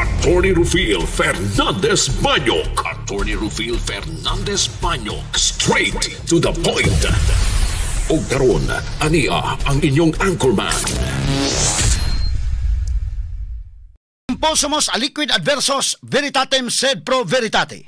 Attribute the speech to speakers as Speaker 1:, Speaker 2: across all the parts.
Speaker 1: Attorney Rufil Fernandez Banyok. Attorney Rufil Fernandez Banyok. Straight to the point. Og karon, ania ang inyong anchorman.
Speaker 2: Posumos aliquid adversos veritatem sed pro veritate.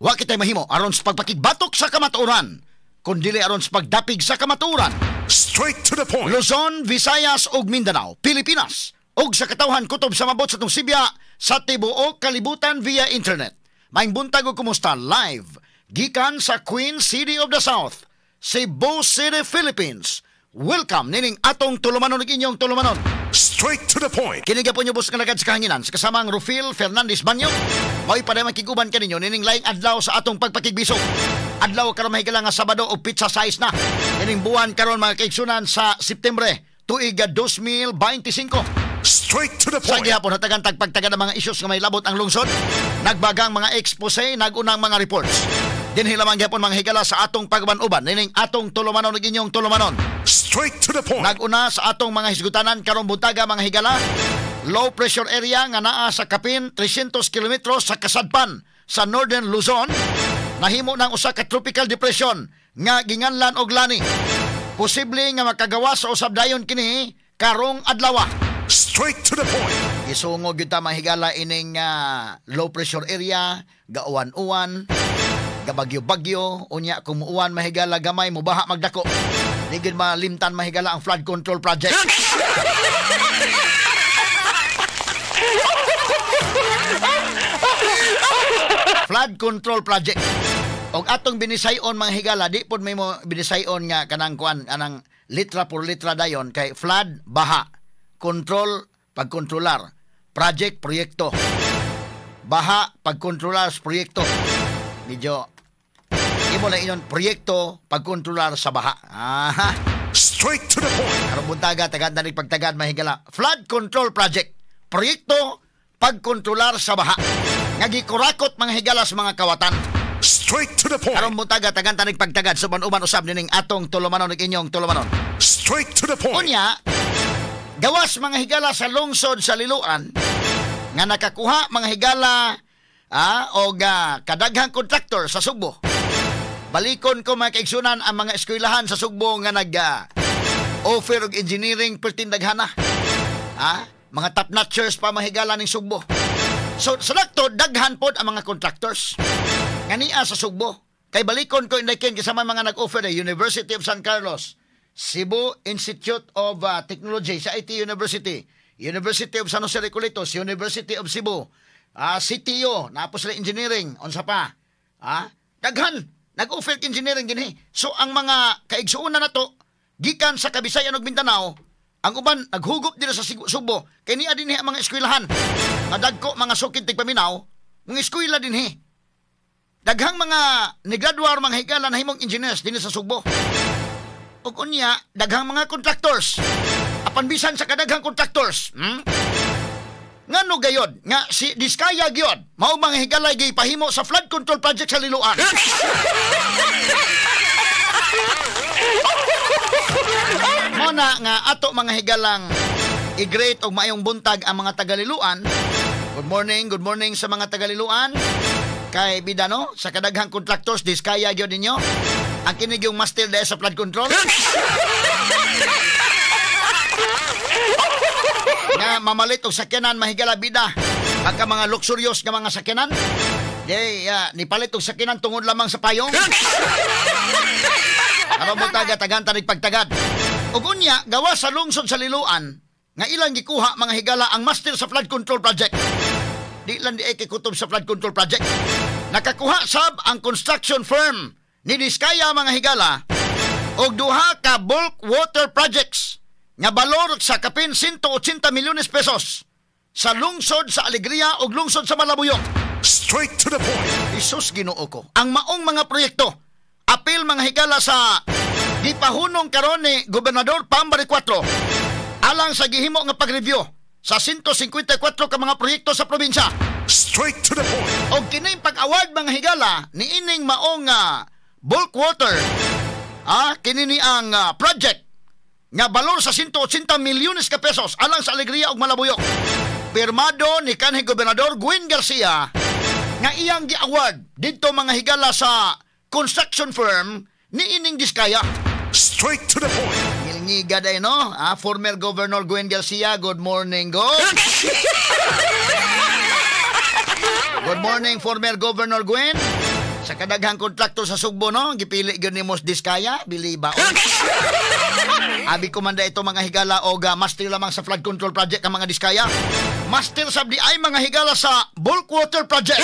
Speaker 2: Wa kitay mahimo aron sa pagpakigbatok sa kamatuoran, kundili aron sa pagdapig sa kamatuoran.
Speaker 1: Straight to the point.
Speaker 2: Luzon, Visayas ug Mindanao, Pilipinas ug sa katawhan kutob sa mabot sa atong sibya sa tibuok kalibutan via internet. Maayong buntag ug kumusta live gikan sa Queen City of the South, Cebu City, Philippines. Welcome nining atong tulumanon ug inyong tulumanon.
Speaker 1: Straight to the point.
Speaker 2: Kini gyapon yung bus nga lagad sa kahanginan sa kasamang Rufil Fernandez Banyo. Mao'y paday makiguban kaninyo nining laing adlaw sa atong pagpakigbisog. Adlaw karon mahigala nga Sabado og pizza size na. Nining buwan karon mga kaigsunan sa Septembre tuig 2025.
Speaker 1: Straight to the
Speaker 2: Sa
Speaker 1: point.
Speaker 2: gihapon hatagan tagpagtagan ang mga issues nga may labot ang lungsod. Nagbagang mga expose, nagunang mga reports. Dinhi lamang gihapon mga higala sa atong pagban-uban nining atong tulumanon ug inyong tulumanon.
Speaker 1: Straight to the point.
Speaker 2: Naguna sa atong mga hisgutanan karong buntaga mga higala, low pressure area nga naa sa kapin 300 kilometros sa kasadpan sa Northern Luzon nahimo ng usa ka tropical depression nga ginganlan og Lani. Posible nga makagawa sa usab dayon kini karong adlaw.
Speaker 1: Straight to the point.
Speaker 2: Isungog gyud ta mga higala ining low pressure area, gauwan-uwan, gabagyo-bagyo, unya kung muuwan mahigala gamay mubaha magdako. Di gyud malimtan mahigala ang flood control project. Flood control project. Og atong binisayon mga higala, di pod may mo binisayon nga kanang kuan anang litra por litra dayon kay flood baha, control pagkontrolar, project proyekto. Baha pagkontrolar sa proyekto. Medyo imo na inyon proyekto pagkontrolar sa baha. Aha.
Speaker 1: Straight to the point.
Speaker 2: Karong buntaga tagad na pagtagad mahigala. Flood control project. Proyekto pagkontrolar sa baha. Nga gikurakot mga higala sa mga kawatan.
Speaker 1: Straight to the point.
Speaker 2: Karong buntaga tagan tanig pagtagad sa uban usab nining atong tulumanon ug inyong tulumanon.
Speaker 1: Straight to the point.
Speaker 2: Unya, gawas mga higala sa lungsod sa Liloan nga nakakuha mga higala og kadaghang kontraktor sa Sugbo. Balikon ko mga kaigsunan ang mga eskwelahan sa Sugbo nga nag offer og engineering pertindaghana. Mga top notchers pa mahigala ning Sugbo. So sa lakto daghan pod ang mga contractors nga niya sa Sugbo. Kay balikon ko inday ken kasama mga nag-offer University of San Carlos, Cebu Institute of Technology sa IT University, University of San Jose Recoletos, University of Cebu, CTO, napos sila engineering, unsa pa? Daghan nag-offer engineering dinhi. So ang mga kaigsuonan nato gikan sa Kabisayan ug Mindanao, ang uban naghugop dira sa Sugbo kay niya dinhi ang mga eskwelahan. Nga dagko mga sukid tigpaminaw, mga eskwela dinhi. Daghang mga nigraduar mga higala na himong engineers dinhi sa Sugbo. Ug unya daghang mga contractors. Apan bisan sa kadaghang contractors, Ngano gayod nga si Diskaya gyud mao mga higalay gipahimo sa flood control project sa Liloan. Mo na nga ato mga higalang i-greet og maayong buntag ang mga taga-Liloan. Good morning sa mga taga-Liloan. Kay bida no, sa kadaghang contractors Diskaya gyud ninyo. Ang kini yung master dahil sa flood control. Nga mamalit og sakyanan mahigala bida. Pagka mga luxurious nga mga sakyanan, di nipalit og sakyanan tungod lamang sa payong. Aron mo taga tagan tanig pagtagad. Ug unya gawa sa lungsod sa Liloan nga ilang gikuha mga higala ang master sa flood control project. Di lang di ay kikutob sa flood control project. Nakakuha sab ang construction firm ni Diskaya mga higala og duha ka bulk water projects nga balor sa kapin 180 milyones pesos sa lungsod sa Alegria ug lungsod sa Malabuyok.
Speaker 1: Straight to the point.
Speaker 2: Isus Ginoo ko. Ang maong mga proyekto apil mga higala sa gipahunong karon ni Gobernador Pam Baricuatro alang sa gihimo nga pag-review sa 154 ka mga proyekto sa probinsya.
Speaker 1: Straight to the point.
Speaker 2: Og kining pag-award mga higala niining maong bulk water, kini ni ang project nga balor sa 180 milyones ka pesos alang sa Alegria ug Malabuyok. Pirmado ni kanhi Gobernador Gwen Garcia nga iyang gi-award didto, mga higala, sa construction firm ni ining Diskaya.
Speaker 1: Straight to the point.
Speaker 2: Ngilngiga day, no? Ah, former Governor Gwen Garcia, good morning, go. Good morning, former Governor Gwen. Sa kadaghang kontraktor sa Sugbo, no? Gipili gyud nimo si Diskaya, bili ba? Abi ko man ito, mga higala, og master lamang sa flood control project ang mga Diskaya. Master sab di ay, mga higala, sa bulk water project.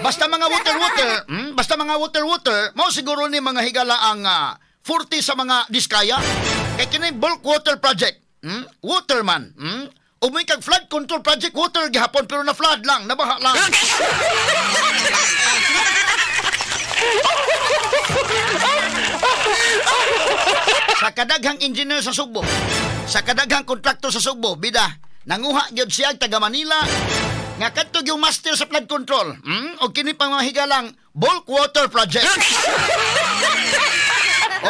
Speaker 2: Basta mga water water, basta mga water water, mao siguro ni, mga higala, ang 40 sa mga Diskaya. Kay kini bulk water project, waterman, Umuy kag flood control project, water gihapon, pero na flood lang, nabaha lang. Sa kadaghang engineer sa Sugbo, sa kadaghang kontraktor sa Sugbo, bida, nanguha gyud siya taga Manila nga kadto yung master sa flood control. O kini pang mga higalang bulk water project.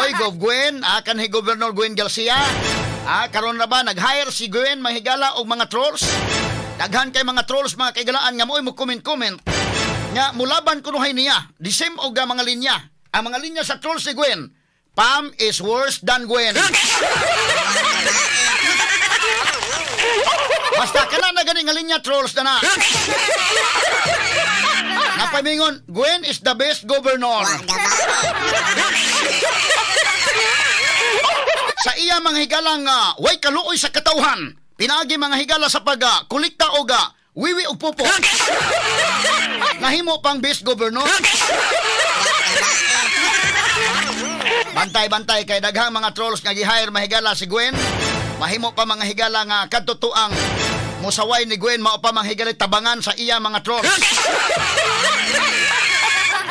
Speaker 2: Oy, Gov Gwen, kanhi Governor Gwen Garcia, karon na ba nag-hire si Gwen, mahigala, og mga trolls? Daghan kay mga trolls, mga kaigalaan, nga mo'y mo comment-comment nga mulaban kunuhay niya. The same og mga linya. Ang mga linya sa trolls si Gwen, "Pam is worse than Gwen." Basta kana na gani nga linya, trolls na na. Napamingon, "Gwen is the best governor." Sa iya mga higalang way kaluoy sa katawhan. Pinaagi, mga higala, sa pag kulikta og wiwi og pupo. Nahimo pang best governor. Bantay-bantay kay daghang mga trolls nga gi-hire, mahigala, si Gwen. Mahimo pa, mga higala, nga kadto ang musaway ni Gwen mao pa, mga higala, tabangan sa iya mga trolls.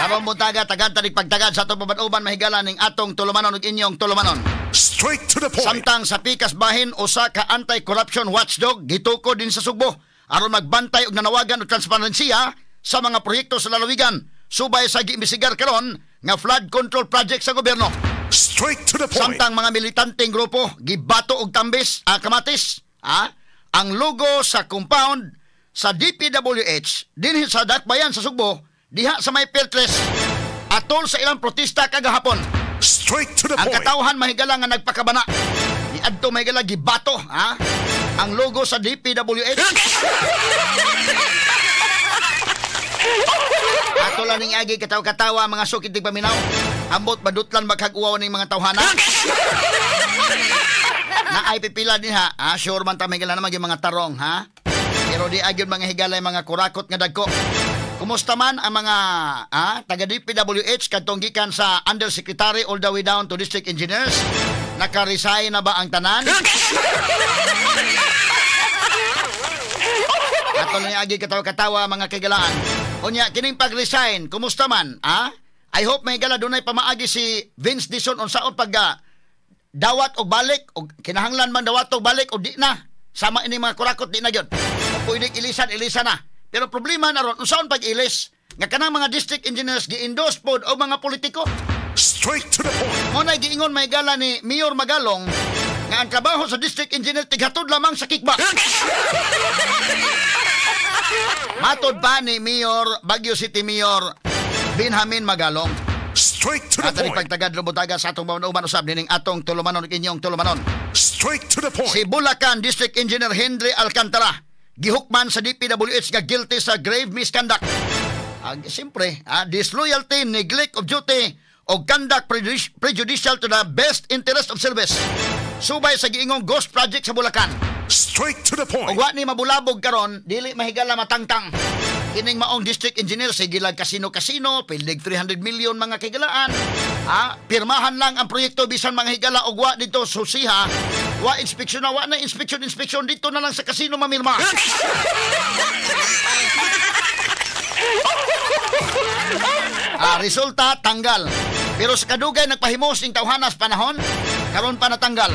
Speaker 2: Karong buntaga, tagan tanig pagtagad sa atong paban-uban, mahigala, ning atong tulumanon ug inyong tulumanon.
Speaker 1: Straight to the point.
Speaker 2: Samtang sa pikas bahin, usa ka anti-corruption watchdog gituko din sa Sugbo aron magbantay og nanawagan og transparensiya sa mga proyekto sa lalawigan subay sa giimbestigar karon nga flood control project sa gobyerno.
Speaker 1: Straight to the point.
Speaker 2: Samtang mga militanteng grupo gibato og tambis, kamatis, ang logo sa compound sa DPWH dinhi sa Dakbayan sa Sugbo diha sa may Peltres atol sa ilang protesta kagahapon.
Speaker 1: Straight to the
Speaker 2: Ang
Speaker 1: point.
Speaker 2: katawhan, mahigala, nga nagpakabana niadto, mahigala, gibato ang logo sa DPWH. Ato lang ning agi katawa-katawa, mga sukit tig paminaw. Ambot badutlan magkag-uwaw ning mga tawhana. Na ay pipila din ha. Sure man ta, mahigala, naman yung mga tarong ha. Pero di agyon, mga higala, mga kurakot nga dagko. Kumusta man ang mga taga DPWH kadtong gikan sa undersecretary all the way down to district engineers? Naka-resign na ba ang tanan? Ato na agi katawa-katawa, mga kagalaan. Unya, kining pag-resign, kumusta man? I hope, may gala, dunay pamaagi si Vince Dizon unsaon pag dawat og balik og kinahanglan man dawat og balik o di na. Sama ini mga kurakot, di na gyud. Kung pwede ilisan, ilisan na. Pero problema na ron, unsaon pag-ilis nga kanang mga district engineers gi-endorse pod og mga politiko?
Speaker 1: Straight to the point.
Speaker 2: Mo na giingon, may gala, ni Mayor Magalong nga ang trabaho sa district engineer tighatod lamang sa kickback. Matod pa ni Mayor Baguio City Mayor Benjamin Magalong.
Speaker 1: Straight to the
Speaker 2: At
Speaker 1: point.
Speaker 2: pagtagad lubutaga sa atong uban usab nining atong tulumanon ug inyong tulumanon.
Speaker 1: Straight to the point.
Speaker 2: Si Bulacan District Engineer Henry Alcantara gihukman sa DPWH nga guilty sa grave misconduct. Siyempre, disloyalty, neglect of duty o conduct prejudicial to the best interest of service. Subay sa giingong ghost project sa Bulacan.
Speaker 1: Straight to the point.
Speaker 2: Ug wa ni mabulabog karon, dili mahigala matangtang. Kining maong district engineer sige lang kasino-kasino, pildig 300 million, mga kigalaan. Pirmahan lang ang proyekto bisan, mga higala, og wa dito susiha, wa inspeksyon na, wa na inspection inspection dito na lang sa kasino mamirma. Resulta tanggal. Pero sa kadugay nagpahimos ning tawhanas panahon, karon pa natanggal.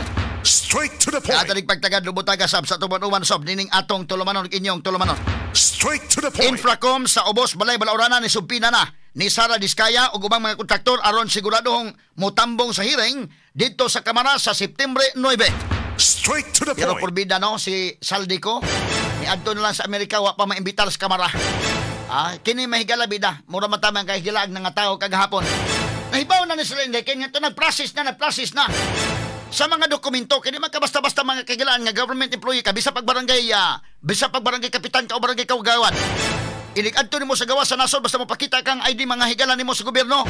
Speaker 1: Straight to the point.
Speaker 2: Katarig pagtagad lubutaga sab sa tuban uban sob nining atong tulumanon inyong tulumanon.
Speaker 1: Straight to the point.
Speaker 2: Infracom sa Ubos Balay Balaurana ni subpina na ni Sara Diskaya ug ubang mga kontraktor aron siguradohong motambong sa hearing didto sa Kamara sa September 9.
Speaker 3: Straight to the
Speaker 2: Pero
Speaker 3: point.
Speaker 2: Porbida, no, si Zaldy Co niadto na lang sa Amerika, wa pa maimbitar sa kamara. Ah, kini mahigala, bida. Mura man tama ang kahigilaag ng nga tao kagahapon. Nahibaw na ni sila hindi kay nga nag-process na, nag-process na sa mga dokumento. Kini man basta-basta, mga kahigilaan, nga government employee ka, bisa pag barangay kapitan ka o barangay kawgawad. Inig adto nimo sa gawas sa nasod, basta mopakita kang ID, mga higala nimo sa gobyerno.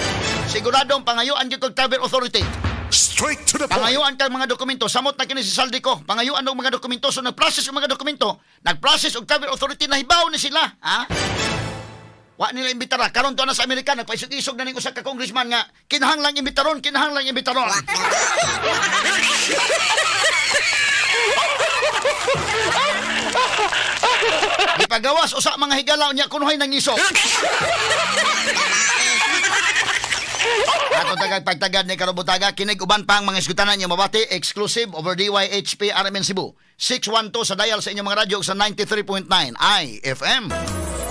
Speaker 2: Siguradong pangayuan gyud kag travel authority.
Speaker 3: Straight to the point.
Speaker 2: Pangayuan kang mga dokumento, samot na kini si Zaldy Co. Pangayuan og mga dokumento, so nag-process og mga dokumento, nag-process og travel authority, nahibaw ni sila, ha? Wa nila imbitara. Karon to na sa Amerika, nagpaisog-isog na ning usa ka congressman nga kinahanglang imbitaron, kinahanglang imbitaron. Gipagawas usa, mga higala, unya kunuhay nangisog. Ato tagag pagtagad ni Karobutaga, kinig uban pa ang mga isgutanan niyo mabati exclusive over DYHP RMN Cebu. 612 sa dial sa inyong mga radyo ug sa 93.9 IFM.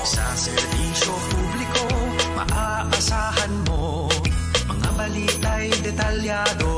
Speaker 4: Sa serbisyo publiko, maaasahan mo. Mga balita'y detalyado.